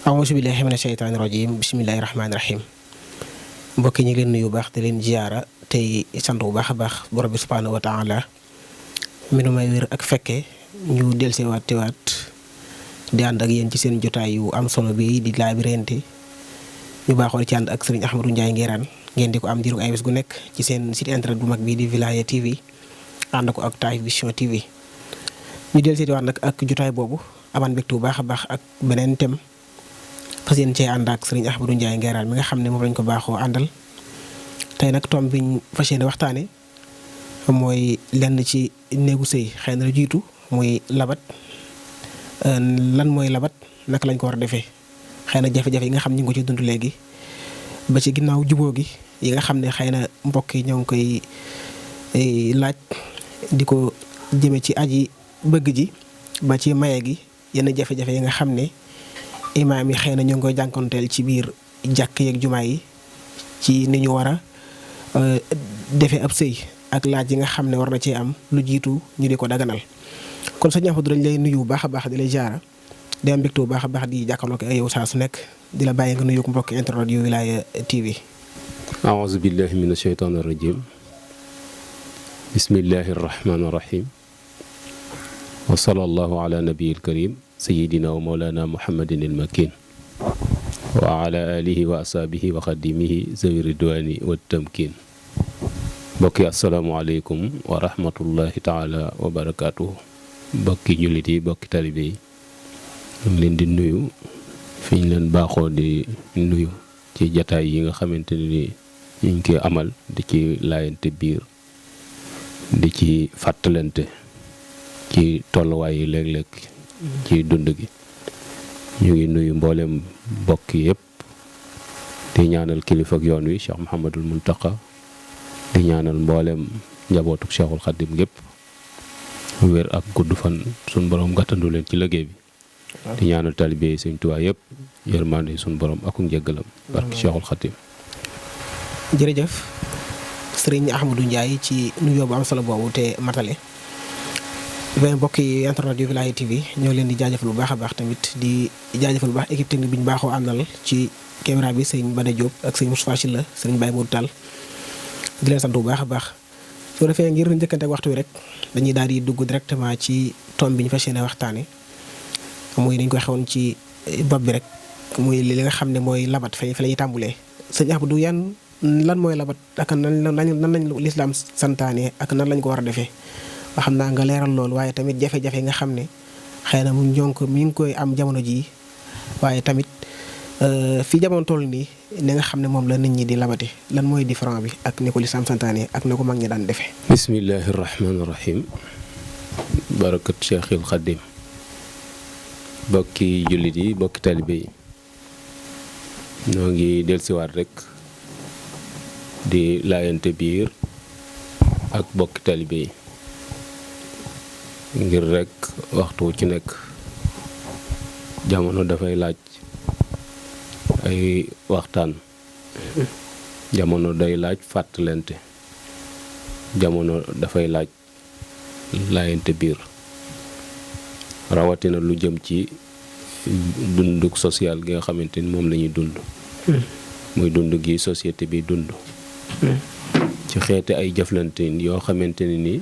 auzu billaahi mina sheytaani rajiim bismillaahi rahmaani rahiim mbokk yi ñu ngi leen nuyu bu baax te leen ziyaara tey sant bu baax a baax borom bi subhaanahu wa taala mi nu may wér ak fekke ñu dellusiwaat teewaat di ànd ak yéen ci seen jotaay yu am solo bi di laabirante ñu baaxoo ci ànd ak Sëriñ Ahmadou Njaay Ngiraan ngeen di ko am diiru ay bés gu nekk ci seen site internet bu mag bii di Wilaya TV ànd ko ak Taif Vision TV ñu dellusiwaat nag ak jotaay boobu amaan mbégte bu baax a baax ak beneen thème. fas yéen cee ànd ak Sëriñ Ahmadou Njaay Ngiraan mi nga xam ne moom lañ ko baaxoo àndal tey nag tomb biñ fas yéene waxtaane mooy lenn ci néegu sëy xëy na la jiitu muy labat lan mooy labat naka lañ ko war a defee xëy na jafe-jafe yi nga xam ñu ngi ko ci dund léegi ba ci ginnaaw jubóo gi yi nga xam ne xëy na mbokk yi ñoo ngi koy laaj di ko jëme ci aji bëgg ji ba ci maye gi yenn jafe-jafe yi nga xam ne imaam yi xëy na ñoo ngi koy jànkonteel ci biir jàkk yeeg jumaa yi ci ni ñu war a defee ab sëy ak laaj yi nga xam ne war na cee am lu jiitu ñu di ko daganal kon sëñ Ahmadou dañ lay nuyu bu baax a baax di lay jaara di am mbégte bu baax a baax di jàkkaarloo ak yow saa su nekk di la bàyyi nga nuyu ko mbokki internet yu Wilaya TV. aouzu billahi mina sheytaani rajim bismillahi rahmaani rahim wa sallallahu ala nabiyil karim sayidina wa mawlana muhammadin il makin wa ala alihi wa asaabihi wa xadimihi zawi ridwani wa tamkin mbokki asalaamualeykum wa rahmatullahi taala wa barakaatuhu mbokki jullit yi mbokki talibe yi ñu leen di nuyu fi ñu leen baaxoo di nuyu ci jataay yi nga xamante ni ñu ngi koy amal di ci laayante biir di ci fàttalante ci tolluwaay yi léeg-léeg ci dund gi ñu ngi nuyu mboolem mbokk yëpp di ñaanal kilifa ak yoon wi Cheikh Mouhamadul Muntaqa di ñaanal mboolem njabootuk Cheikhul Khadim gépp wér ak gudd fan suñ borom gàttandu leen ci liggéey bi di ñaanal talibé yi Sëñ Tuubaa yëpp yërmande suñ borom ak njëggalam barke Cheikhul Khadim. jërëjëf Sëriñ Ahmadou Njaay ci nuyoo bu am solo boobu te matale. bien mbokk yi internet yu Wilaya TV ñoo leen di jaajëfal bu baax a baax tamit di jaajëfal bu baax équipe technique bi ñu baaxoo àndal ci caméra bi sëñ Bada Diop ak sëñ Moustapha Sylla sëñ Baye Modou Tall di leen sant bu baax a baax soo defee ngir njëkkante waxtu wi rek dañuy daal di dugg directement ci tomb bi ñu fas yéene waxtaane muy dañ koy xewoon ci bopp bi rek muy li nga xam ne mooy labat fa la ñuy tàmbulee sëñ Ahmadou yan lan mooy labat ak nan lañ lislaam santaane ak nan lañ ko war a defee ba xam naa nga leeral loolu waaye tamit jafe-jafe nga xam ne xëy na mu mi ngi koy am jamono jii waaye tamit fi jamono toll nii ni nga xam ne moom la nit ñi di labate lan mooy différent bi ak ni ko lislaam santaane ak ni ko mag ñi daan defee. bismillahi rahmaani rahim barakat Cheikhul Khadim bokki jullit yi bokki talibe yi ñoo ngi dellusiwaat rek di laayante biir ak bokki talibe yi ngir rek waxtu ci nekk jamono dafay laaj ay waxtaan jamono day laaj fàttalante jamono dafay laaj laayante biir rawatina lu jëm ci dunduk social gi nga xamante ni moom la ñuy dund muy dund gi société bi dund ci xeeti ay jëflante yoo xamante ni nii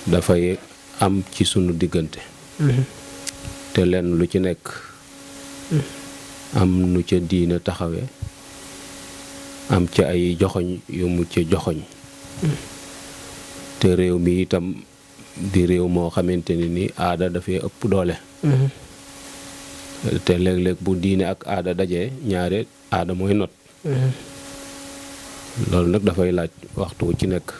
dafay am ci sunu diggante te lenn lu ci nekk am nu ca diina taxawe am ci ay joxoñ yu mu ca joxoñ te réew mi itam di réew moo xamante ni aada dafay ëpp doole te léeg-léeg bu diine ak aada dajee ñaare aada mooy not loolu nag dafay laaj waxtu ci nekk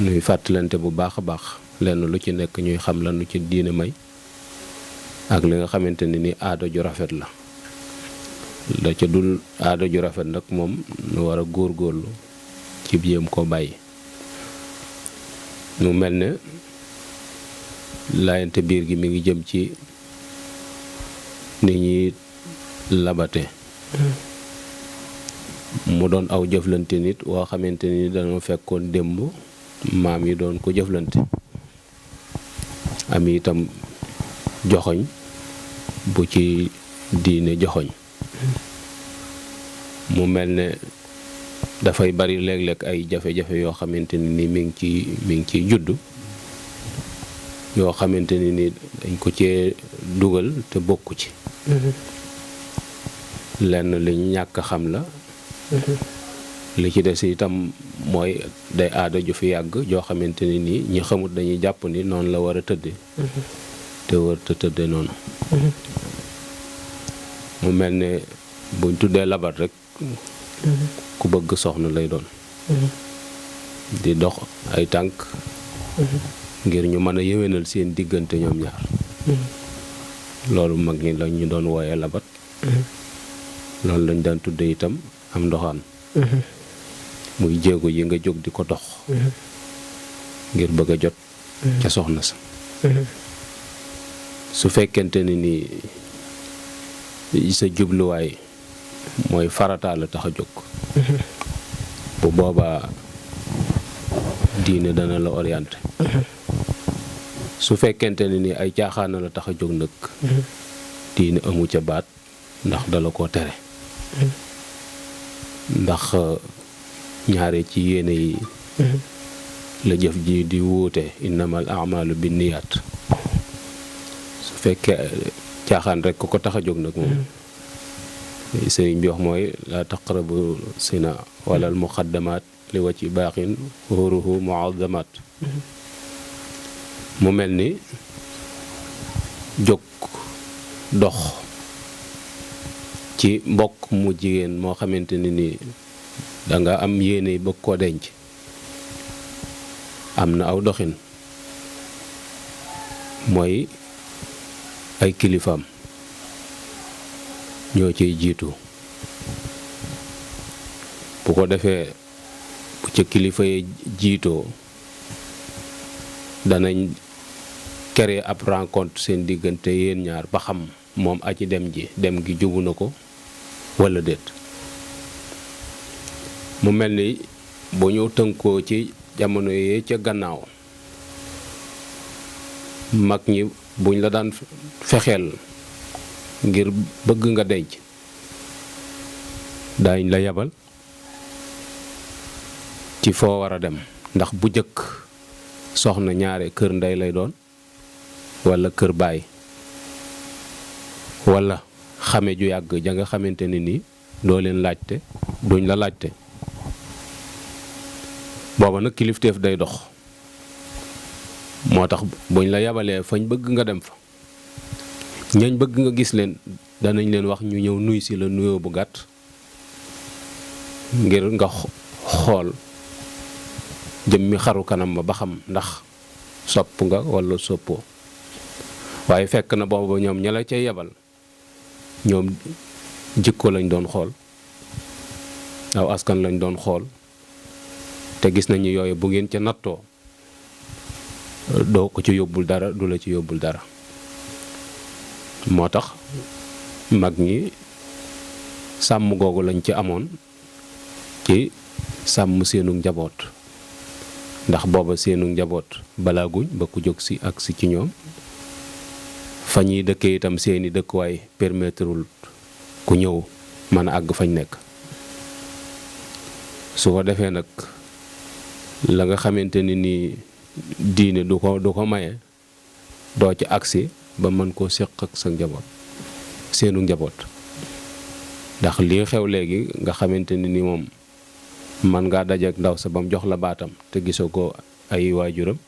ñuy fàttalante bu baax a baax lenn lu ci nekk ñuy xam lan lu ci diine may ak li nga xamante ne ni aada ju rafet la da ca dul aada ju rafet nag moom nu war a góorgóorlu ci jéem koo bàyyi mu mel ne laayante biir gi mi ngi jëm ci ni ñuy labate mu doon aw jëflante nit woo xamante ni dañoo fekkoon démb maam yi doon ko jëflante am itam joxoñ bu ci diine joxoñ mu mel ne dafay bari léeg-léeg ay jafe-jafe yoo xamante ni mi ngi ciy juddu yoo xamante ni dañ ko cee dugal te bokku ci lenn li ñàkk xam la li ci des itam mooy day aada ju fi yàgg joo xamante ni nii ñi xamut dañuy jàpp ni noonu la war a tëdde te war te tëdde noonu mu mel ne buñ tuddee labat rek ku bëgg soxna lay doon di dox ay tànk ngir ñu mën a yéwénal seen diggante ñoom ñaar loolu mag ñi lañ ñu doon wooyee labat loolu lañ daan tudde itam am ndoxaan muy jéego yi nga jóg di ko dox ngir bëgg a jot ca soxna sa su fekkente ni sa jubluwaay mooy farata la tax a jóg bu boobaa diine dana la orienté su fekkente ni ay caaxaana la tax a jóg nag diine amu ca baat ndax dala koo tere ndax ñaare ci yéene yi la jëf ji di wuute innamal a'malu binniyaat su fekkee caaxaan rek ko tax a jóg nag moom sëriñ bi wax mooy la taqrabu sina wala al muqaddamat li wa ci baaxin huruhu muazzamat mu mel ni jóg dox ci mbokk mu jigéen moo xamante ni danga am yéene bëgg koo denc am na aw doxin mooy ay kilifaam ñoo ciy jiitu bu ko defee bu ca kilifa yi jiitoo danañ créer ab rencontre seen diggante yéen ñaar ba xam moom aji dem gi jubu na ko walla déet mu mel ni bu ñu tënkoo ci jamono yee ca gannaaw mag ñi buñ la daan fexeel ngir bëgg nga denc daañ la yabal ci foo war a dem ndax bu jëkk soxna ñaare kër ndey lay doon walla kër baay walla xame ju yàgg ja nga xamante ni doo leen laajte duñ la laajte booba nag kilifteef day dox moo tax buñ la yabalee fañ bëgg nga dem fa ñañ bëgg nga gis leen danañ leen wax ñu ñëw nuy si la nuyoo bu gàtt ngir nga xool jëmmi xaru kanam ba xam ndax sopp nga walla soppoo waaye fekk na booba ñoom ña la ca yebal ñoom jikko lañ doon xool aw askan lañ doon xool te gis nañu yooyu bu ngeen ca nattoo doo ko ci yóbbul dara du la ci yóbbul dara moo tax mag ñi sàmm googu lañ ci amoon ci sàmm seenu njaboot ndax booba seenu njaboot balaaguñ ba ku jóg si ak si ci ñoom fa ñuy dëkkee itam seeni dëkkuwaay permettrewul ku ñëw mën a àgg fañ nekk su ko defee nag la nga xamante ni diine du ko maye doo ci agsi ba mën koo séq ak sa njaboot seenu njaboot ndax lii xew léegi nga xamante ni moom man ngaa dajeek ndaw sa ba mu jox la baatam te gisoo ko ay waajuram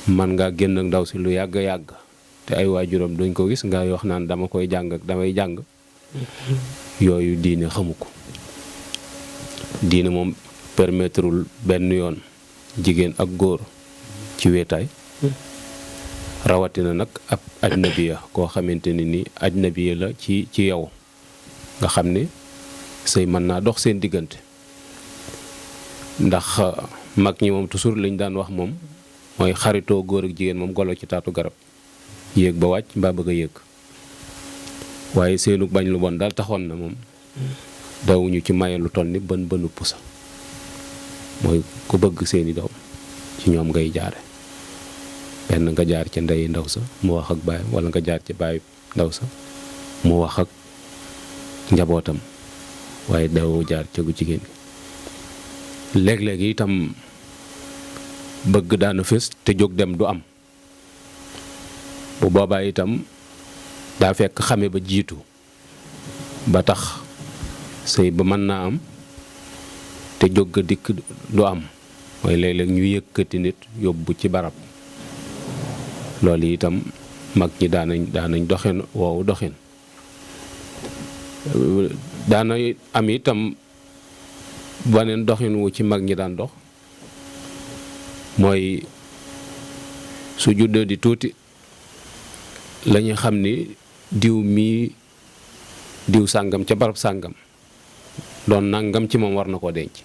man ngaa génn ak ndaw si lu yàgg te ay waajuram duñ ko gis nga wax naan dama koy jàng ak damay jàng yooyu diine xamu ko diine moom permettrewul benn yoon jigéen ak góor ci wéetaay rawatina nag ab ajnabiya koo xamante ni ajnabiya la ci yow nga xam ne sëy mën naa dox seen diggante ndax mag ñi moom toujours liñ daan wax moom mooy xaritoo góor ak jigéen moom golo ci taatu garab yéeg ba wàcc mbaa bëgg a yéeg waaye seenu bañ lu bon daal taxoon na moom dawuñu ci maye lu toll ni bën bënu pusa mooy ku bëgg seeni doom ci ñoom ngay jaare benn nga jaar ca ndey ndaw sa mu wax ak baay walla nga jaar ca baay ndaw sa mu wax ak njabootam waaye daawoo jaar ca gu jigéen gi léeg-léeg itam bëgg daana fés te jóg dem du am bu boobaa itam daa fekk xame ba jiitu ba tax sëy ba mën naa am te jóg ga dikk du am mooy léeg-léeg ñu yëkkati nit yóbbu ci barab loolu itam mag ñi daanañ doxin woowu doxin daana am itam baneen doxin wu ci mag ñi daan dox mooy su juddoo di tuuti lañu xam ni diw sàngam ca barab sàngam doon nangam ci moom war na koo denc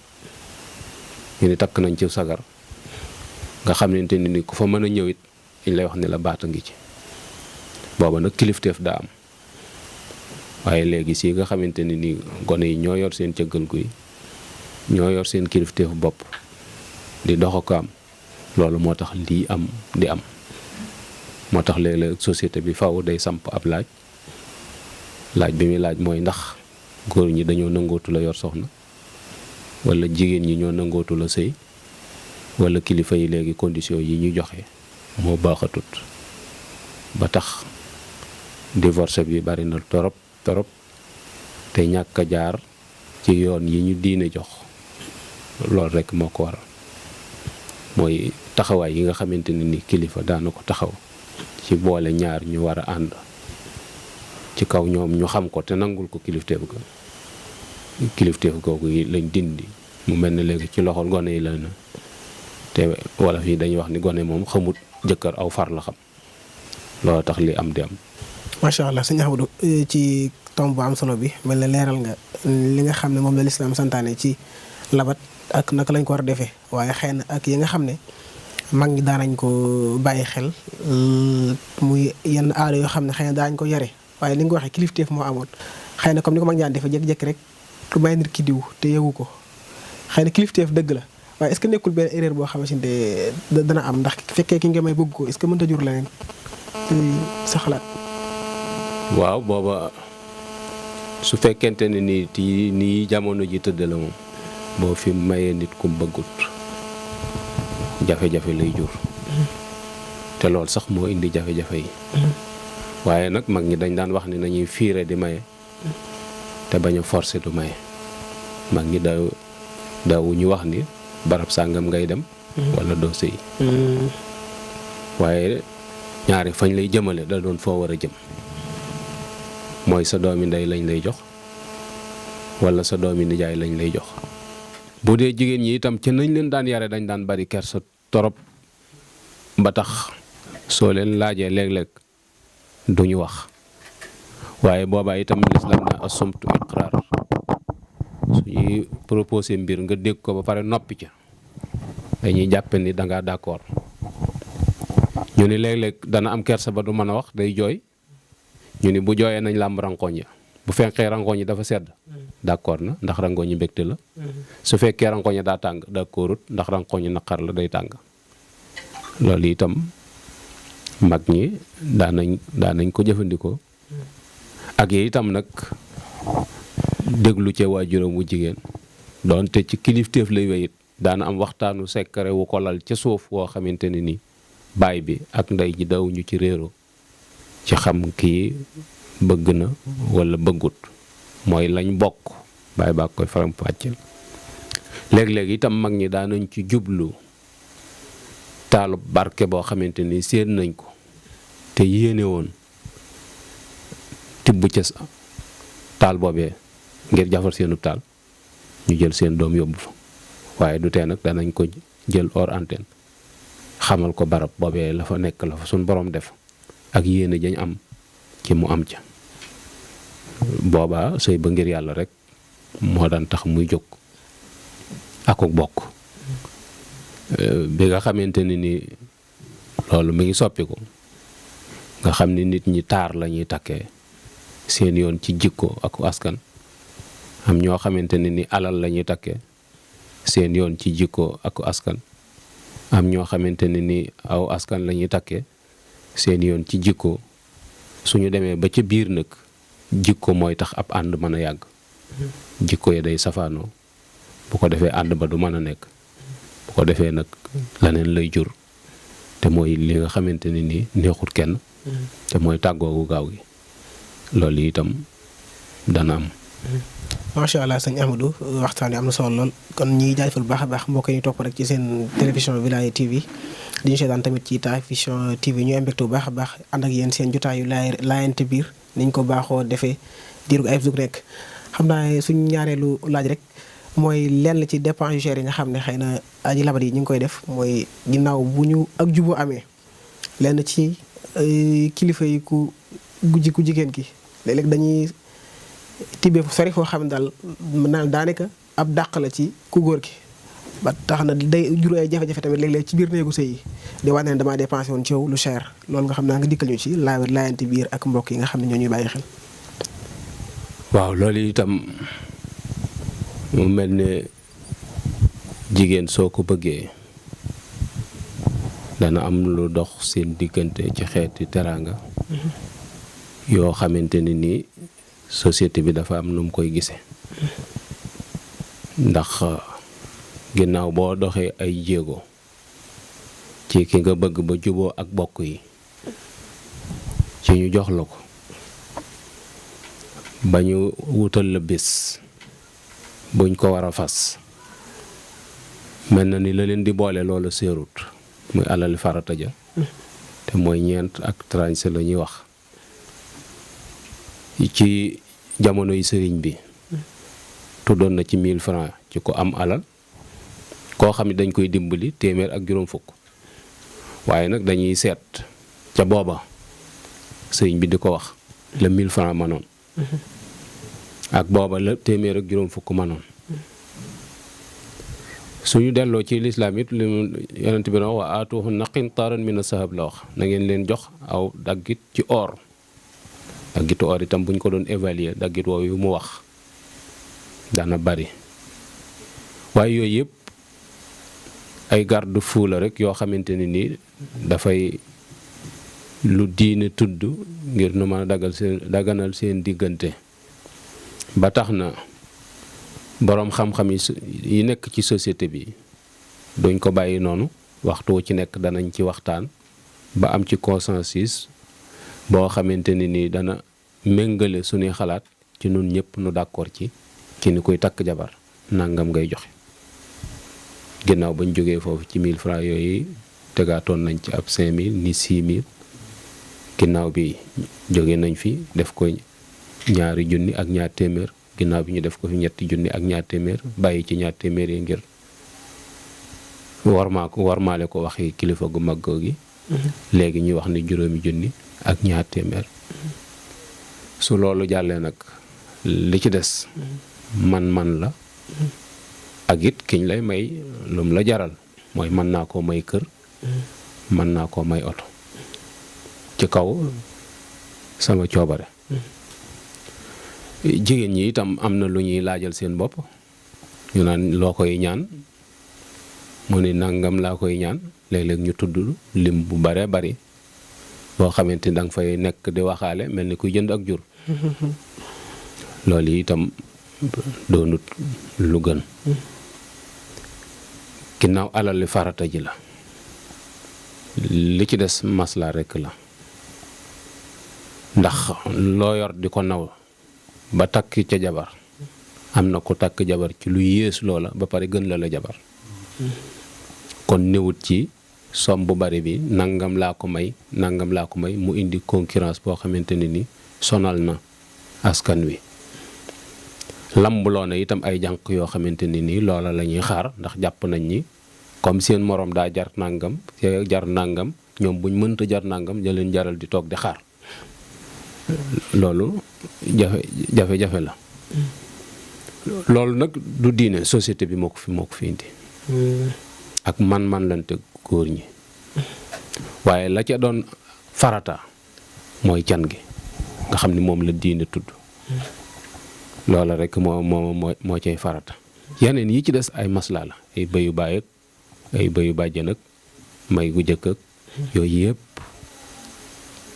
ñu ni takk nañ ci sagar nga xam ne ni ku fa mën a ñëwit dañ lay wax ni la baata ngi ci booba nag kilifteef daa am waaye léegi si nga xamante ni gone yi ñoo yor seen cëggal guy ñoo yor seen kilifteefu bopp di dox ko am loolu moo tax lii am di am moo tax léeg-léeg société bi faw day samp ab laaj bi muy laaj mooy ndax góor ñi dañoo nangootu la yor soxna wala jigéen ñi ñoo nangootu la sëy wala kilifa yi léegi condition yi ñu joxe moo baaxatut ba tax divorce bi bari na torop te ñàkk a jaar ci yoon yi ñu diine jox loolu rekk moo ko waral mooy taxawaay yi nga xamante ni kilifa daana ko taxaw ci boole ñaar ñu war a ànd ci kaw ñoom ñu xam ko te nangul ko kilifteef googu yi lañ dindi mu mel ne léegi ci loxol gone yi la na te wala fii dañuy wax ni gone moom xamut jëkkër aw far la xam loolu tax li am di am. macha allah sëñ Ahmadou ci tomb bu am solo bi mel ne leeral nga li nga xam ne moom la lislaam santaane ci labat ak naka lañ ko war a defee waaye xëy na ak yi nga xam ne mag ñi daanañ ko bàyyi xel muy yenn aada yoo xam ne xëy na daañ ko yare waaye li nga waxee kilifteef moo amoon xëy na comme ni ko mag ñaan defee jékki-jékki rek lu may nit ki diw te yëgu ko xëy na kilifteef dëgg la waaye est-ce que nekkul benn erreur boo xamante ne dana am ndax fekkee ki nga may bëgg ko est-ce que mënta jur leneen sa xalaat. waaw booba su fekkente ne nii jamono ji tëdd la moom boo fi mayee nit ku bëggut jafe-jafe lay jur te loolu sax moo indi jafe-jafe yi waaye nag mag ñi dañ daan wax ni nañuy fiire di maye te bañ a forcer du maye mag ñi daawu ñu wax ni barab sàngam ngay dem wala doo sëy waaye ñaari fañ lay jëmale da doon foo war a jëm mooy sa doomi ndey lañ lay jox wala sa doomi nijaay lañ lay jox bu dee jigéen ñi itam ci nañ leen daan yare dañ daan bari kersa torop ba tax soo leen laajee léeg-léeg duñu wax waaye boobaa itam lislaam na asumtu iqraar suñuy proposé mbir nga dégg ko ba pare noppi ca dañuy jàppe ni dangaa d'accord ñu ni léeg-léeg dana am kersa ba du mën a wax day jooy ñu ni bu jooyee nañ làmb rankoñ ya bu fekkee rankoñ yi dafa sedd d'accord na ndax rankoñ yi mbégte la su fekkee rankoñ yi daa tàng d'accordut ndax rankoñ yi naqar la day tàng loolu itam mag ñi daanañ ko jëfandikoo ak yi itam nag déglu ca waajuram wu jigéen doonte ci kilifteef lay wéyit daana am waxtaanu sekkare wu ko lal ca suuf woo xamante ne ni baay bi ak ndey ji dawuñu ci réero ci xam kii bëgg na wala bëggut mooy lañ bokk baay baa koy faram fàcceel léeg-léeg itam mag ñi daanañ ci jublu taalu barke boo xamante ni séen nañ ko te yéene woon tibb ca taal boobee ngir jafar seenu taal ñu jël seen doom yóbbu fa waaye du tee nag danañ ko jël hors antenne xamal ko barab boobee la fa nekk la fa suñ borom def ak yéene jañ am ci mu am ca boobaa sëy ba ngir yàlla rek moo daan tax muy jóg akuk bokk bi nga xamante ni loolu mi ngi soppiku nga xam ni nit ñi taar la ñuy takkee seen yoon ci jikko ak askan am ñoo xamante ni alal la ñuy takkee seen yoon ci jikko ak askan am ñoo xamante ni aw askan la ñuy takkee seen yoon ci jikko suñu demee ba ca biir nag jikko mooy tax ab ànd mën a yàgg jikko yi day safaanoo bu ko defee ànd ba du mën a nekk bu ko defee nag leneen lay jur te mooy li nga xamante ne nii neexut kenn te mooy tàggoogu gaaw gi loolu itam dana am. macha allah sëñ Ahmadou waxtaan wi am na solo lool kon ñi jaajëfal bu baax a baax mbokk yi ñu topp rek ci seen télévision Wilaya TV di ñu seetaan tamit ci Vision TV ñu mbégte bu baax a baax ànd ak yéen seen jotaayu laayante biir niñ ko baaxoo defee diiru ay dugg nekk xam naa suñ ñaareelu laaj rek mooy lenn ci dépense yu cher yi nga xam ne xëy na aji labat yi ñu ngi koy def mooy ginnaaw bu ñu ak juboo amee lenn ci kilifa yi ku jigéen ki léeg-léeg dañuy tibbee fu sori foo xam ne daal naan daanaka ab dàq la ci ku góor ki ba tax na day jur ay jafe-jafe tamit léeg-léeg ci biir néegu sëy yi di wane ne damaa dépensé woon ci yow lu cher loolu nga xam naa nga dikkal ñu ci laayante biir ak mbokk yi nga xam ne ñoo ñuy bàyyi xel. waaw loolu itam mu mel ne jigéen soo ko bëggee dana am lu dox seen diggante ci xeeti teraanga yoo xamante ne nii société bi dafa am nu mu koy gisee ndax ginnaaw boo doxee ay jéego ci ki nga bëgg ba juboo ak bokk yi ci ñu jox la ko ba ñu wutal la bés buñ ko war a fas mel na ni la leen di boole loola séerut muy alali farata ja te mooy ñeent ak tranché la ñuy wax ci jamono yi sëriñ bi tuddoon na ci 1000 francs ci ko am alal koo xam ne dañ koy dimbali téeméer ak juróom fukk waaye nag dañuy seet ca booba sëriñ bi di ko wax la 1000 francs manoon ak booba la téeméer ak juróom fukk manoon suñu delloo ci lislaam it li yonent bi na wax wa aatuhu naqintaaran mina sahab la wax na ngeen leen jox aw daggit ci or daggitu or itam buñ ko doon évaluer daggit woowu yu mu wax dana bari waaye yooyu yëpp ay garde-fou la rek yoo xamante ne nii dafay lu diine tudd ngir nu mën a daganal seen diggante ba tax na boroom xam-xam yi nekk ci société bi duñ ko bàyyi noonu waxtu wu ci nekk danañ ci waxtaan ba am ci consensus boo xamante ne nii dana méngale suñuy xalaat ci nun ñëpp nu d'accord ci ni koy takk jabar nangam ngay joxe ginnaaw bañ jógee foofu ci 1000 francs yooyu tegaatoon nañ ci ab 5000 ni 6000 ginnaaw bi jóge nañ fi def ko ñaari junni ak ñaar téeméer ginnaaw bi ñu def ko fi ñetti junni ak ñaar téeméer bàyyi ci ñaar téeméer yi ngir warmaale ko waxi kilifa gu mag gi léegi ñuy wax ni juróomi junni ak ñaar téeméer su loolu jàllee nag li ci des man la ak it kiñ lay may lum la jaral mooy mën naa koo may kër mën naa koo may oto ci kaw sama coobare jigéen ñi itam am na lu ñuy laajal seen bopp ñu naan loo koy ñaan mu ni nangam laa koy ñaan léeg-léeg ñu tudd lim bu bare bari boo xamante ni danga fay nekk di waxaale mel ni kuy jënd ak jur loolu itam doonut lu gën ginnaaw alal li farata ji la li ci des masla rekk la ndax loo yor di ko naw ba takk ca jabar am na ko takk jabar ci lu yées loola ba pare gën la jabar kon newut ci som bu bari bi nangam laa ko may mu indi concurrence boo xamante ne ni sonal na askan wi lambuloo na itam ay jànq yoo xamante ne ni loola la ñuy xaar ndax jàpp nañ ni comme seen morom daa jar nangam ñoom buñ mënta jar nangam da leen jaral di toog di xaar loolu jafe-jafe la loolu nag du diine société bi moo ko fi indi ak man lante góor ñi waaye la ca doon farata mooy can gi nga xam ni moom la diine tudd loola rek moo cay farata yeneen yi ci des ay masla la ay bëyu baay ak ay bëyu bàjjan ak may gu jëkk ak yooyu yëpp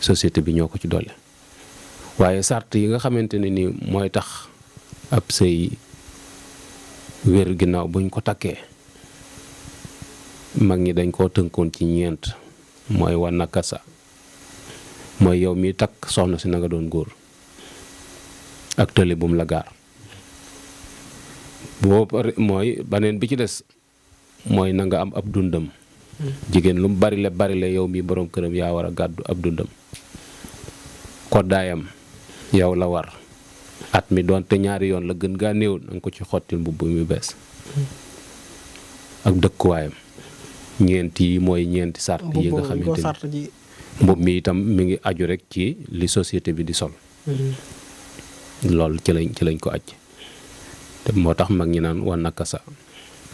société bi ñoo ko ci doole waaye sart yi nga xamante ne ni mooy tax ab sëy wér ginnaaw buñ ko takkee mag ñi dañ koo tënkoon ci ñeent mooy wa nakasa mooy yow mi takk soxna si na nga doon góor ak tële bum la gaar boo pare mooy baneen bi ci des mooy na nga am ab dundam jigéen lu mu bari le yow mi borom këram yaa war a gàddu ab dundam koddaayam yow la war at mi doonte ñaari yoon la gën gaa néew na nga ko ci xottil mbubb mi bees ak dëkkuwaayam ñeent yi mooy ñeenti sart yi nga xamante ni mbubb mi itam mi ngi aju rek ci li société bi di sol loolu ci lañ ko aj te moo tax mag ñi naan wa nakasa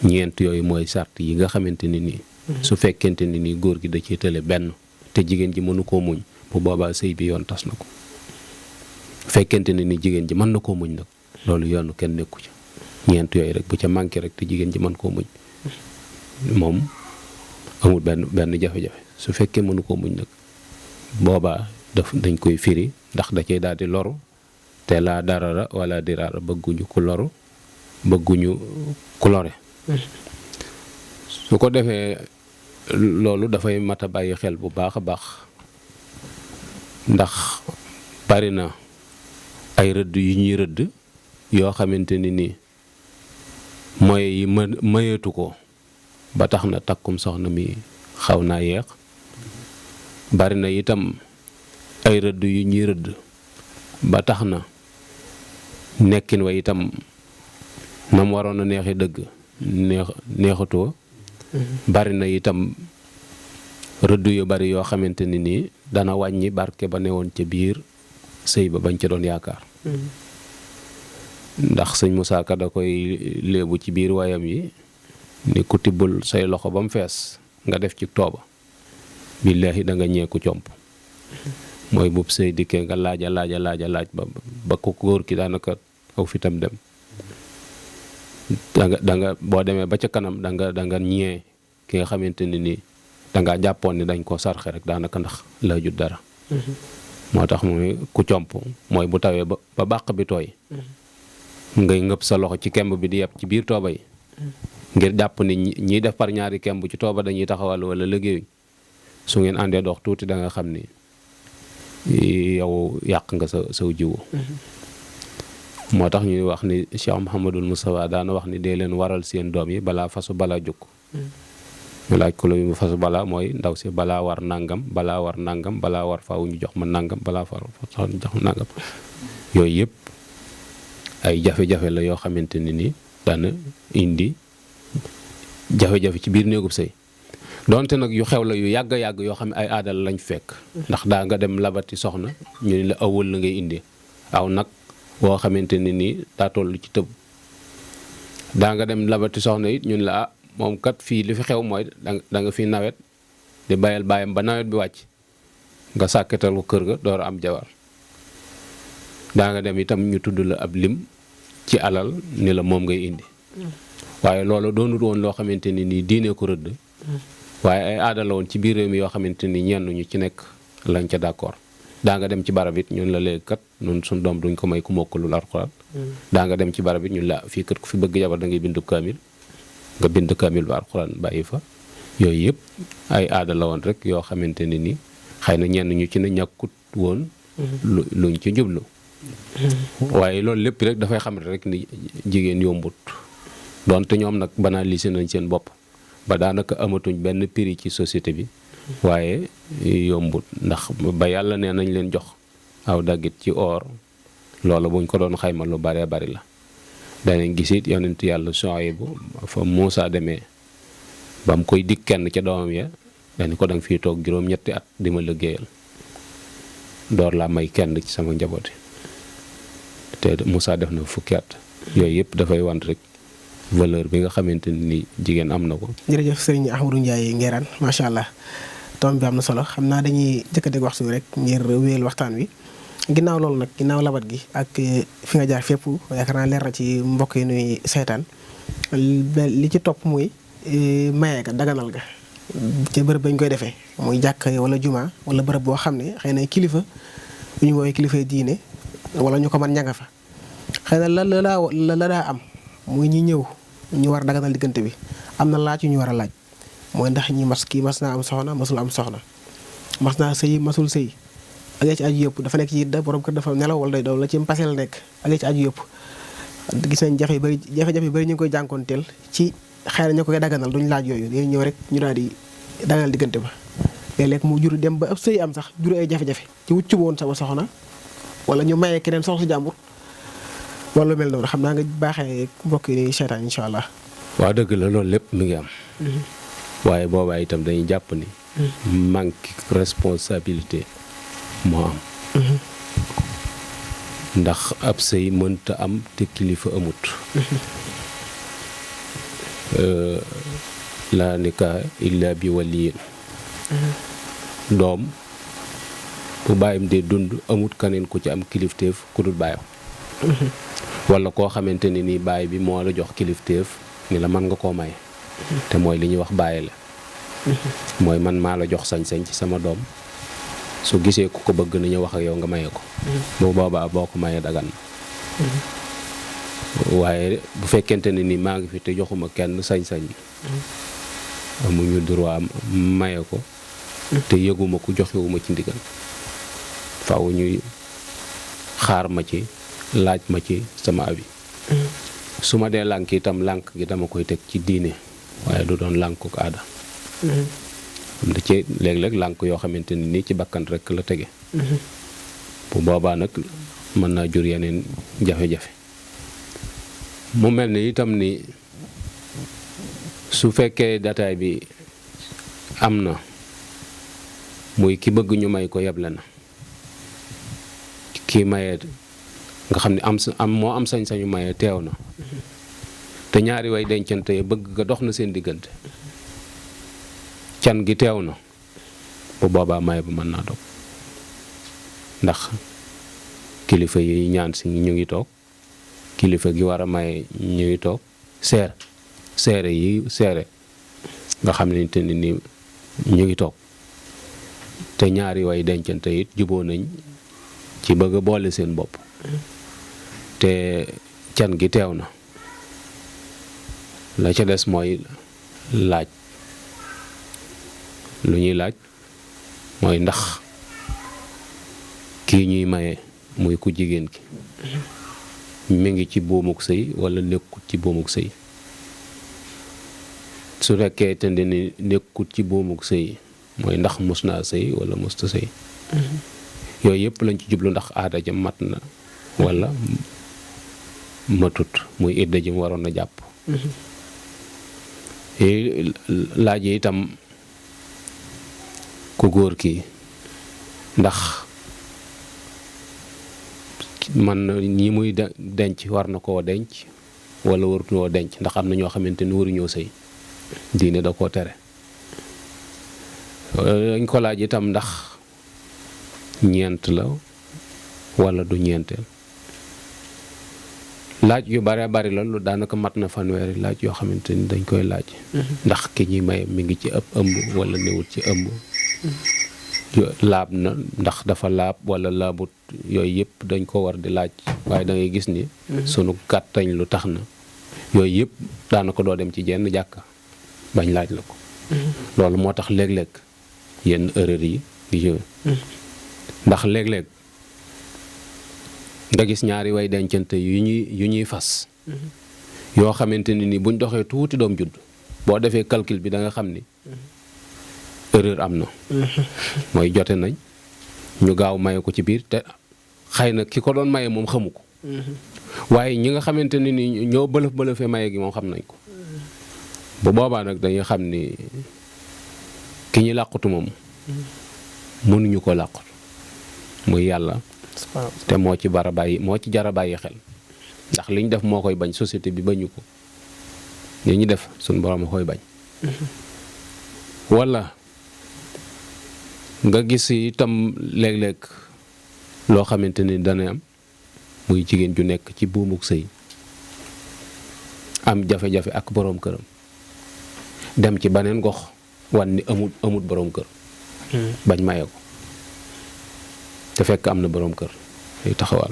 ñeent yooyu mooy sart yi nga xamante ni nii su fekkente ni nii góor gi da ciy tële benn te jigéen ji mënu koo muñ bu boobaa sëy bi yoon tas na ko fekkente ni nii jigéen ji mën na koo muñ nag loolu yoonu kenn nekku ci ñeent yooyu rek bu ca manqué rek te jigéen ji mën koo muñ moom amul benn jafe-jafe su fekkee mënu koo muñ nag boobaa dañ koy firi ndax da cay daal di loru te laa darara wala diraara bëgguñu ku loru bëgguñu ku lore su ko defee loolu dafay mat a bàyyi xel bu baax a baax ndax bari na ay rëdd yu ñuy rëdd yoo xamante ni nii mooy yi mayeetu ko ba tax na takkum soxna mi xaw naa yeex bari na itam ay rëdd yu ñuy rëdd ba tax na nekkin wa itam nam waroon a neexee dëgg neexatoo bari na itam rëdd yu bari yoo xamante ni nii dana wàññi barke ba newoon ca biir sëy ba bañ ca doon yaakaar ndax sëñ Musaa Ka da koy léebu ci biir wayam yi ni ku tibbul say loxo ba mu fees nga def ci tooba billaahi da nga ñeeku comp mooy bub sëy dikkee nga laaj ba ko góor ki daanaka aw fitam dem da nga boo demee ba ca kanam da nga ñee ki nga xamante ni nii dangaa jàppoon ni dañ koo sarxe rek daanaka ndax laajut dara moo tax mooy ku comp mooy bu tawee ba bàq bi tooy ngay ngëpp sa loxo ci kemb bi di yeb ci biir tooba yi ngir jàpp ni ñiy def par ñaari kemb ci tooba dañuy taxawal wala liggéey su ngeen àndee dox tuuti da nga xam ni yow yàq nga saw jiwu moo tax ñuy wax ni Cheikh Mouhamadul Moustapha daana wax ni dee leen waral seen doom yi balaa fasu balaa jóg ñu laaj ko lu fasu balaa mooy ndaw si balaa war nangam balaa war faaw ñu jox ma nangam balaa far ñu jox ma nangam yooyu yëpp ay jafe-jafe la yoo xamante ni nii daana indi jafe-jafe ci biir néegub sëy donte nag yu xew la yu yàgg yoo xam ne ay aadal lañ fekk ndax daa nga dem labati soxna ñu ni la awal la ngay indi aw nag boo xamante ni nii daa toll ci tëb daa nga dem labati soxna it ñu ni la moom kat fii li fi xew mooy da nga fi nawet di bayal baayam ba nawet bi wàcc nga sàkkatal ko kër ga door am jabar daa nga dem itam ñu tudd la ab lim ci alal ni la moom ngay indi waaye loolu doonut woon loo xamante ni nii diine ko rëdd waaye ay aada la woon ci biir réew mi yoo xamante ni ñenn ñu ci nekk lañ ca d'accord daa nga dem ci barab it ñun la léegi kat ñun suñ doom duñ ko may ku mokkalul alxuraan daa nga dem ci barab it ñun la fii kat ku fi bëgg jabar da ngay bindu kaamil nga bind kaamil ba alxuraan bàyyi fa yooyu yëpp ay aada la woon rek yoo xamante ne ni xëy na ñenn ñu ci ne ñàkkut woon luñ ci jublu waaye loolu lépp rek dafay xam rek ni jigéen yombut donte ñoom nag banalisé nañ seen bopp ba daanaka amatuñ benn prix ci société bi waaye yombut ndax ba yàlla nee nañ leen jox aw daggit ci or loolu buñ ko doon xayma lu baree bari la danañ gisit yonent yàlla Suhaybu fa Muusaa demee ba mu koy dig kenn ca doomam ya dañ ko danga fii toog juróom-ñetti at di ma liggéeyal door laa may kenn ci sama njabooti te Muusaa def na fukki at yooyu yëpp dafay want rek valeur bi nga xamante ni jigéen am na ko. jërëjëf sëriñ Ahmadou Njaay Ngiraan macha allah tom bi am na solo xam naa dañuy jëkkateeg waxtu bi rek ngir wéyal waxtaan wi ginnaaw loolu nag ginnaaw labat gi ak fi nga jaar fépp yaakaar naa leer na ci mbokk yi nuy seetaan li ci topp muy maye ga daganal ga ca bërëb bañ koy defee muy jàkk wala juma wala bërëb boo xam ne xëy na kilifa bu ñu woowee kilifa diine wala ñu ko man ña nga fa xëy na la daa am muy ñi ñëw ñu war daganal diggante bi am na laaj yu ñu war a laaj mooy ndax ñi kii mas naa am soxna masul am soxna mas naa sëy masul sëy ak ci aju yëpp dafa nekk ci yidda borom kër dafa nelaw wala day daw la ci passé la nekk ak ci aju yëpp gis nañ jafe-jafe yu bëri ñu ngi koy jànkoonteel ci xëy na ñu koy daganal duñ laaj yooyu dañuy ñëw rek ñu daal di daganal diggante ba léeg-léeg mu jur dem ba ab sëy am sax jur ay jafe-jafe ci wuccu woon sama soxna wala ñu mayee keneen soxna si jàmbur wala lu mel noonu xam naa nga baaxee mbokk yi seetaan incha allah. waaw dëgg la loolu lépp mi ngi am. waaye boobaa itam dañuy jàpp ni. manque responsabilité moo am. ndax ab sëy mënta am te kilifa amut. laa nikaaha illaa bi waliyin. doom bu bàyyam dee dund amut kaneen ku ci am kilifteef ku dul bàyyam. wala koo xamante ni nii baay bi moo la jox kilifteef ni la mën nga koo maye. te mooy li ñuy wax bàyyi la. mooy man maa la jox sañ-sañ ci sama doom su gisee ku ko bëgg nañu wax ak yow nga maye ko. bu boobaa boo ko mayee dagan na. waaye bu fekkente ne ni maa ngi fi te joxuma kenn sañ-sañ bi. amuñu droit maye ko. te yëguma ko joxewuma ci ndigal. faaw ñuy xaar ma ci laaj ma ci sama avis. su ma dee lànk itam lànk gi dama koy teg ci diine waaye du doon lànkuk aada. am na ci léeg-léeg lànk yoo xamante ni nii ci bakkan rek la tege. bu boobaa nag mën naa jur yeneen jafe-jafe. mu mel ni itam ni su fekkee dataay bi am na muy ki bëgg ñu may ko yeble na kii maye nga xam ne moo am sañ-sañu maye teew na te ñaari way dencante bëgg nga dox na seen diggante can gi teew na bu boobaa maye ba mën naa dog ndax kilifa yi ñaan si ñu ngi toog kilifa gi war a maye ñu ngi toog seere nga xam ne te ni ñu ngi toog te ñaari way dencante it juboo nañ ci bëgg a boole seen bopp te can gi teew na la ca des mooy laaj lu ñuy laaj mooy ndax kii ñuy maye muy ku jigéen ki mi ngi ci buumuk sëy wala nekkut ci buumuk sëy su fekkee te ni nekkut ci buumuk sëy mooy ndax mus naa sëy wala musta sëy yooyu yëpp lañ ci jublu ndax aada ja mat na wala matut muy idda ji mu waroon a jàpp. laaj yi itam ku góor ki ndax man ñi muy denc war na koo denc wala waruñoo denc ndax am na ñoo xamante ni waruñoo sëy diine da koo tere. dañ ko laaj itam ndax ñeent la wala du ñeenteel. laaj yu bare bari la lu daanaka mat na fanweeri laaj yoo xamante ni dañ koy laaj. ndax ki ñuy maye mi ngi ci ëmb wala newul ci ëmb. laab na ndax dafa laab wala laabut yooyu yëpp dañ ko war di laaj waaye da ngay gis ni. sunu gàttañ lu tax na yooyu yëpp daanaka doo dem ci jenn jàkka bañ laaj la ko. loolu moo tax léeg-léeg yenn erreur yi di jëw ndax léeg-léeg nga gis ñaari way dencante yu ñuy fas. yoo xamante ni buñ doxee tuuti doom judd boo defee calcul bi da nga xam ni erreur am na. mooy jote nañ ñu gaaw maye ko ci biir te xëy na ki ko doon maye moom xamu ko. waaye ñi nga xamante ni ñoo bëlëfee maye gi moom xam nañ ko. bu boobaa nag dañuy xam ni ki ñu làqutu moom mënuñu ko làqutu muy yàlla. te moo ci jar a bàyyi xel ndax liñ def moo koy bañ société bi bañu ko li ñu def suñ borom a koy bañ. wala nga gis itam léeg-léeg loo xamante ni dana am muy jigéen ju nekk ci buumuk sëy am jafe-jafe ak boroom këram dem ci beneen gox wan ni amut boroom kër. bañ maye ko te fekk am na boroom kër ay taxawal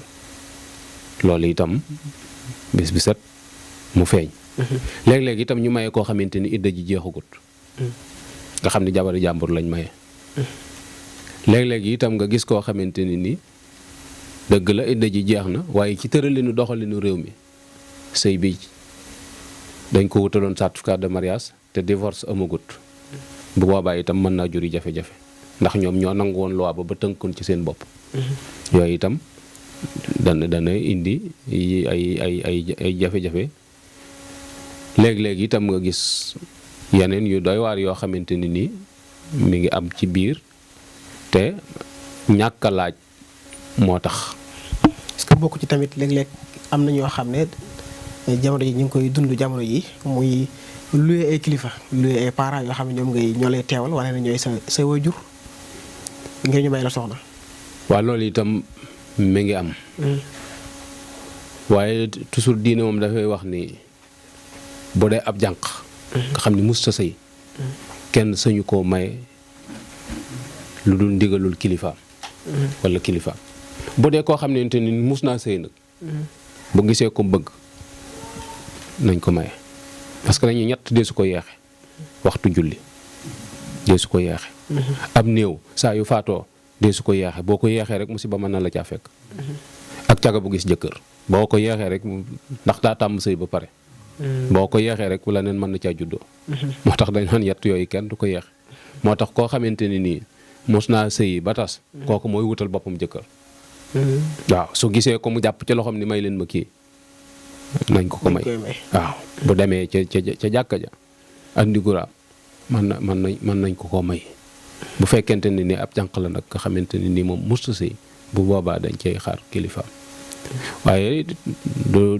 loolu itam bis bi set mu feeñ. léeg-léeg itam ñu maye koo xamante ni idda ji jeexagut nga xam ni jabari jàmbur lañ maye. léeg-léeg itam nga gis koo xamante ni dëgg la idda ji jeex na waaye ci tëralinu doxalinu réew mi sëy bi dañ ko wutaloon certificat de mariage te divorce amagut. bu boobaa itam mën naa juri jafe-jafe ndax ñoom ñoo nangu woon loi ba tënkoon ci seen bopp. yooyu itam dana indi ay jafe-jafe. léeg-léeg itam nga gis yeneen yu doy waar yoo xamante ni nii mi ngi am ci biir te ñàkk a laaj moo tax. est-ce que bokk ci tamit léeg-léeg am na ñoo xam ne jamono ji ñu ngi koy dund jamono yi muy luye ay kilifa luye ay parents yoo xam ne ñoo lay teewal wala ne ñooy sa waajur ngir ñu may la soxna. waaw loolu itam mi ngi am. waaye toujours diine moom dafay wax ni bu dee ab jànq nga xam ni musta sëy kenn sañu koo maye lu dul ndigalul kilifaam wala kilifaam. bu dee koo xam ne ni mus naa sëy nag bu gisee ko bëgg nañ ko maye parce que dañuy ñett dee su ko yeexe waxtu julli dee su ko yeexe ab néew saa yu faatoo dee su ko yeexe boo ko yeexee rek musiba mën na la caa fekk ak caga bu gis jëkkër boo ko yeexee rek ndax daa tàmm sëy ba pare boo ko yeexee rek la neen mën na caa juddoo. moo tax dañ naan yett yooyu kenn du ko yeexe moo tax koo xamante ni nii mos naa sëyi ba tas kooku mooy wutal boppam jëkkër. waaw su gisee ko mu jàpp ci loxoom ni may leen ma kii nañ ko may. waaw bu demee ca jàkka ja andi guraam mën nañ ko may. bu fekkente ne ni ab jànq la nag nga xamante ni nii moom musta sëy bu boobaa dañ cay xaar kilifaam. waaye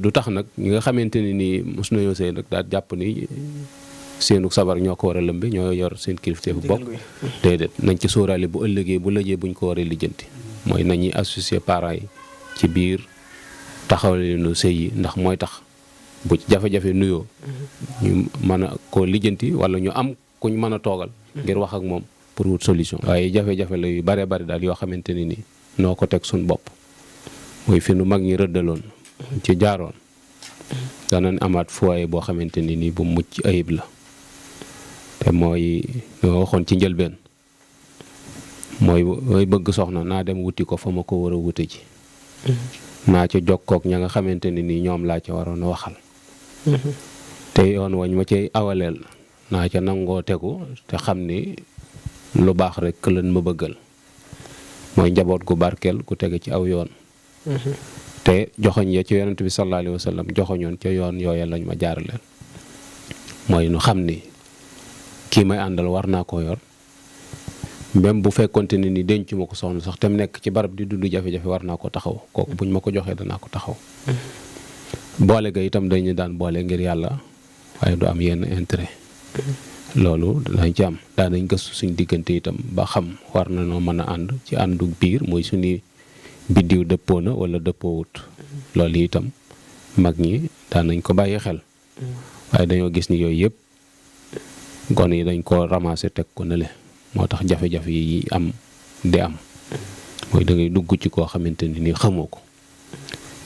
du tax nag ñi nga xamante ni nii mos nañoo sëy nag daal jàpp ni seenu sabar ñoo ko war a lëmbe ñoo yor seen kilifteefu bopp. déedéet nañ ci sóoraale bu ëllëgee bu lëjee buñ ko waree lijjanti. mooy nañuy associer parents yi ci biir taxawalinu sëy yi ndax mooy tax bu ci jafe-jafe nuyoo ñu mën a koo lijjanti wala ñu am kuñ mën a toogal ngir wax ak moom pour wut solution. waaye jafe-jafe la yu bare bari daal yoo xamante ni nii noo ko teg suñ bopp mooy fi nu mag ñi rëddaloon ci jaaroon danañ amaat foyer boo xamante ni nii bu mucc ayib la te mooy nga waxoon ci njëlbeen mooy bëgg soxna naa dem wuti ko fa ma ko war a wute ji naa ca jokkook ña nga xamante ni nii ñoom laa ca waroon a waxal te yoon wañ ma cay awaleel naa ca nangoo tegu te xam ni lu baax rek lan ma bëggal mooy njaboot gu barkeel ku tege ci aw yoon te joxoñ ya ci yonent bi sallallahu alayhi wa sallam joxoñoon ca yoon yooya lañ ma jaaraleel mooy nu xam ni kii may àndal war naa koo yor même bu fekkonte ne ni denc ma ko soxna sax te mu nekk ci barab di dund jafe-jafe war naa ko taxaw kooku buñ ma ko joxee danaa ko taxaw. boole ga itam dañu daan boole ngir yàlla waaye du am yenn intérêt. loolu danañ ci am daanañ gëstu suñ diggante itam ba xam war na noo mën a ànd ci àndu biir mooy suñuy biddiw dëppoo na wala dëppoowut. loolu itam mag ñi daanañ ko bàyyi xel. waaye dañoo gis ni yooyu yëpp gone yi dañ ko ramasser teg ko nële. moo tax jafe-jafe yi am di am mooy da ngay dugg ci koo xamante ni nii xamoo ko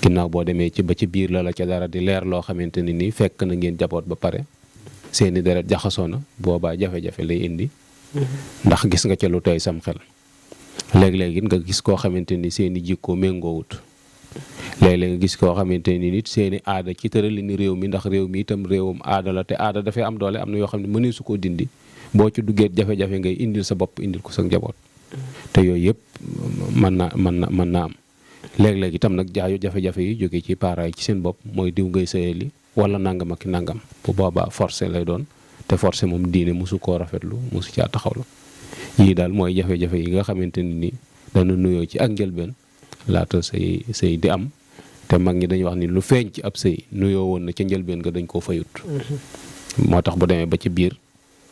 ginnaaw boo demee ci ba ci biir la ca dara di leer loo xamante ni nii fekk na ngeen jaboot ba pare seeni deret jaxasoo na boobaa jafe-jafe lay indi ndax gis nga ca lu tey sam xel léeg-léeg nga gis koo xamante ni seeni jikkoo méngoowut léeg-léeg nga gis koo xamante ni nit seeni aada ci tërali ni réew mi ndax réew mi itam réewum aada la te aada dafay am doole am na yoo xam ne mënee su koo dindi boo ci duggee jafe-jafe ngay indil sa bopp indil ko sa njaboot te yooyu yëpp mën naa am léeg-léeg itam nag jaayu jafe-jafe yi jóge ci parents yi ci seen bopp mooy diw ngay sëyali wala nangam ak nangam bu boobaa forcé lay doon te forcé moom diine mosu koo rafetlu mosu caa taxawlu yii daal mooy jafe-jafe yi nga xamante ni dana nuyoo ci ak njëlbeen laata sëy di am te mag ñi dañuy wax ni lu feeñ ci ab sëy nuyoo woon na ca njëlbeen nga dañ koo fayut moo tax bu demee ba ci biir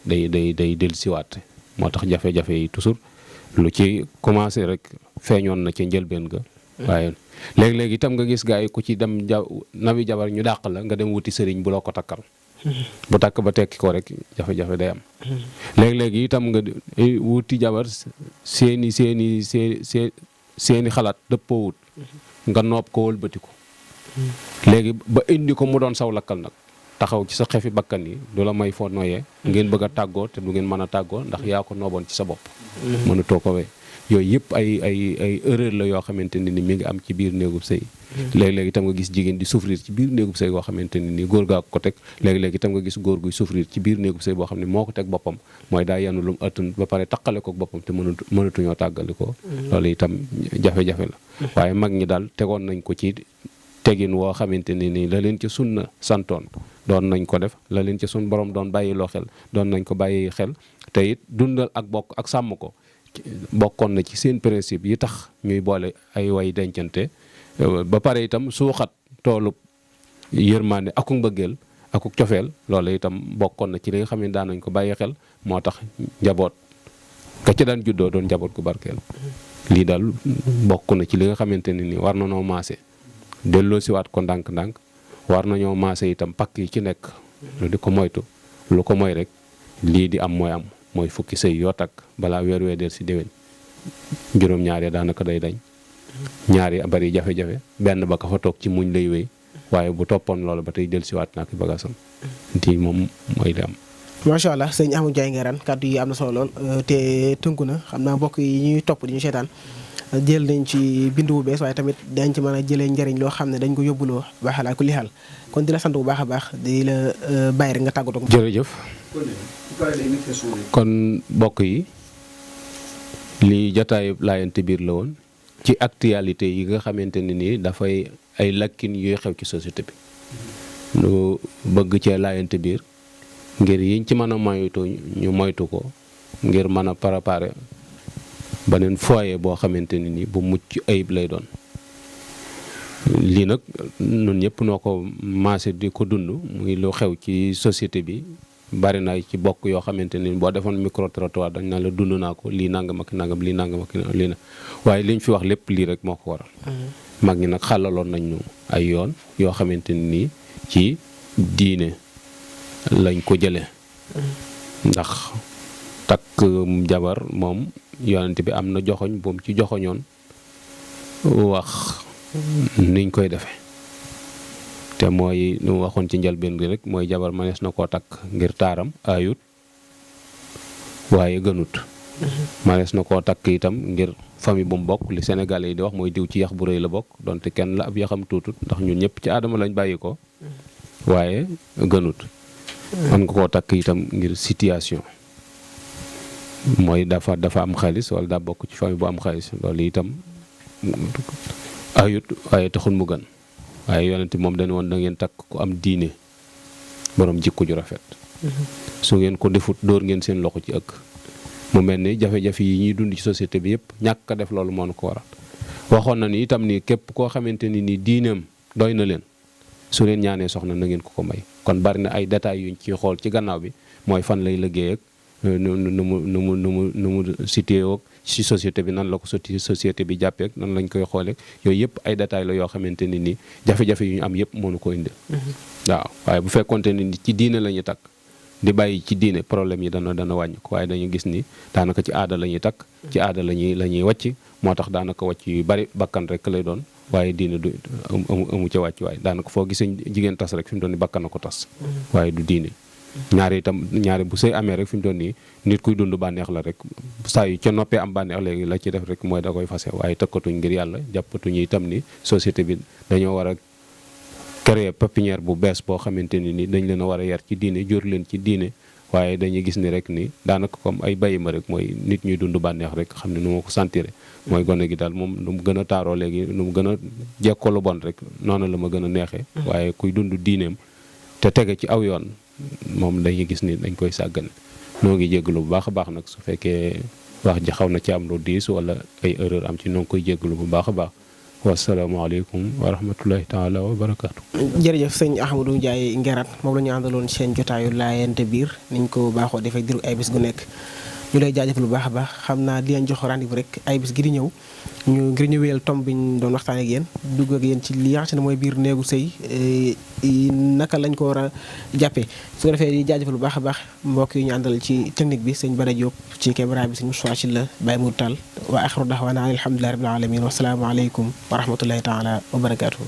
day dellusiwaat moo tax jafe-jafe yi toujours lu ci commencé rek feeñoon na ca njëlbeen ga waaye léeg-léeg itam nga gis gaa yi ku ci dem nawi jabar ñu dàq la nga dem wuti sëriñ bu la ko takkal bu takk ba tekki ko rek jafe-jafe day am léeg-léeg itam nga wuti jabar seeni xalaat dëppoowut nga noob ko wëlbati ko léegi ba indi ko mu doon saw lakkal nag taxaw ci sa xefi bakkan yi du la may foo noyee ngeen bëgg a tàggoo te du ngeen mën a tàggoo ndax yaa ko nooboon ci sa bopp mënutoo ko wey yooyu yëpp ay erreur la yoo xamante ne ni mi ngi am ci biir néegub sëy léegi-léegi itam nga gis jigéen di souffrir ci biir néegub sëy boo xamante ne ni góor gaa ko teg léegi-léegi itam nga gis góor guy souffrir ci biir néegub sëy boo xam ne moo ko teg boppam mooy daa yanu lu mu ëttun ba pare taqale ko boppam te mënatuñoo tàggali ko loolu itam jafe-jafe la waaye mag ñi daal tegoon nañ ko ci tegin woo xamante ne nii la leen ci sunna santoon doon nañ ko def la leen ci sun borom doon bàyyi loo xel doon nañ ko bàyyi xel te it dundal ak bokk ak sàmm ko bokkoon na ci seen principe yi tax ñuy boole ay way dencante ba pare itam suuxat toolub yërmande akuk mbëggeel akuk cofeel loolu itam bokkoon na ci li nga xam ne daan nañ ko bàyyi xel moo tax njaboot ka ca daan juddoo doon njaboot gu barkeel lii daal bokk na ci li nga xamante ne nii war na noo maase delloo siwaat ko ndànk-ndànk war nañoo maase itam pakk yi ci nekk lu di ko moytu lu ko moy rek lii di am mooy fukki sëy yoo takk balaa weer del si déwén juróom-ñaar daanaka day dañ ñaari bari jafe-jafe benn ba ka fa toog ci muñ lay wéy waaye bu toppoon loolu ba tey del siwaat naa ki bagaasam di moom mooy li am. macha allah sëñ Ahmadou Njaay Ngiraan kàddu yi am na solo lool te tënku na xam naa mbokk yi ñuy topp di ñu seetaan jël nañ ci bindu bu bees waaye tamit dañ ci mën a jëlee njëriñ loo xam ne dañ ko yóbbuloo baax laa ku li xaal kon di la sant bu baax a baax di la bàyyi rek nga tàggatoo. jërëjëf kon mbokk yi lii Jattayub laayante biir la woon ci actualité yi nga xamante ne nii dafay ay lakkin yuy xew ci société bi nu bëgg cee laayante biir ngir yiñ ci mën a moytu ñu moytu ko ngir mën a préparer beneen foyer boo xamante ne ni bu mucc ayib lay doon lii nag ñun ñëpp noo ko maase di ko dund muy lu xew ci société bi bari na ci bokk yoo xamante ni boo defoon micro trottoir dañ naan la dund naa ko lii nangam ak nangam lii nangam ak lii na waaye liñ fi wax lépp lii rek moo ko waral mag ñi nag xàllaloon nañ ñu ay yoon yoo xamante ni nii ci diine lañ ko jëlee ndax takk jabar moom yonent bi am na joxoñ bu mu ci joxoñoon wax niñ koy defee te mooy lu waxoon ci njëlbeen gi rek mooy jabar manees na koo takk ngir taaram ayut waaye gënut manees na koo takk itam ngir famille bu mu bokk li Sénégalais yi di wax mooy diw ci yax bu rëy la bokk donte kenn la ab yaxam tuutut ndax ñun ñëpp ci aadama lañ bàyyi ko waaye gënut man nga koo takk itam ngir situation mooy dafa am xaalis wala daa bokk ci famille bu am xaalis loolu itam ayut waaye taxul mu gën waaye yonent moom dañu woon da ngeen takk ku am diine borom jikko ju rafet su ngeen ko defut dóor ngeen seen loxo ci ëkk mu mel ni jafe-jafe yi ñuy dund ci société bi yëpp ñàkk a def loolu moo nu ko waral waxoon na ni itam ni képp koo xamante ni diineem doy na leen su leen ñaanee soxna na ngeen ko may kon bari na ay détails yuñ ci xool ci gannaaw bi mooy fan lay liggéey ak nu mu situé ak ci société bi nan la ko société bi jàppee nan lañ koy xoolee yooyu yëpp ay détails la yoo xamante ni nii jafe-jafe yu ñu am yëpp mënu ko indi waaw waaye bu fekkonte ni ci diine la ñuy takk di bàyyi ci diine problème yi dana wàññi ko waaye dañu gis ni daanaka ci aada la ñuy takk ci aada la ñuy wàcc moo tax daanaka wàcc yu bari bakkan rek lay doon waaye diine du amu ca wàcc waaye daanaka foo gisee jigéen tas rek fi mu doon ni bakkan na ko tas waaye du diine ñaari bu sëy amee rek fi mu doon nii nit kuy dund bànneex la rek saa yu ca noppee am bànneex léegi la ci def rek mooy da koy fase waaye tëkkatuñ ngir yàlla jàppatuñu itam ni société bi dañoo war a créer pépinière bu bees boo xamante ni dañ leen a war a yar ci diine jur leen ci diine waaye dañuy gis ni rek ni daanaka comme ay bàyyi ma rek mooy nit ñuy dund bànneex rek xam ne nu ma ko sentiré mooy gone gi daal moom nu mu gën a taaroo léegi nu mu gën a jekkoo lu bon rek noonu la ma gën a neexee waaye kuy dund diineem te tege ci aw yoon moom dañuy gis ni dañ koy sàggane noo ngi jégalu bu baax a baax nag su fekkee wax ji xaw na ci am lu diis wala ay erreur am ci noo ngi koy jégalu bu baax a baax wasalaamaaleykum wa rahmatullahi taala wa barakaatu. jërëjëf sëñ Ahmadou Njaay Ngiraan moom la ñu àndaloon seen jotaayu laayante biir niñ ko baaxoo defee diiru ay bis gu nekk ñu lay jaajëfal bu baax a baax xam naa di leen jox rendez-vous rek ay bis gi di ñëw ngir ñu wéyal tomb bi ñu doon waxtaan ak yéen dugg ak yéen ci li nga xam ne mooy biir néegu sëy naka lañ ko war a jàppee su ko defee di jaajëfal bu baax a baax mbokk yi ñu àndal ci technique bi sëñ Bada Diop ci caméra bi sëñ Moussa ci la Baye Mour Tall wa axiru daxwaana alhamdulillahi rabbil alamin wa salaamu aleykum wa rahmatullahi taala wa barakaatuhu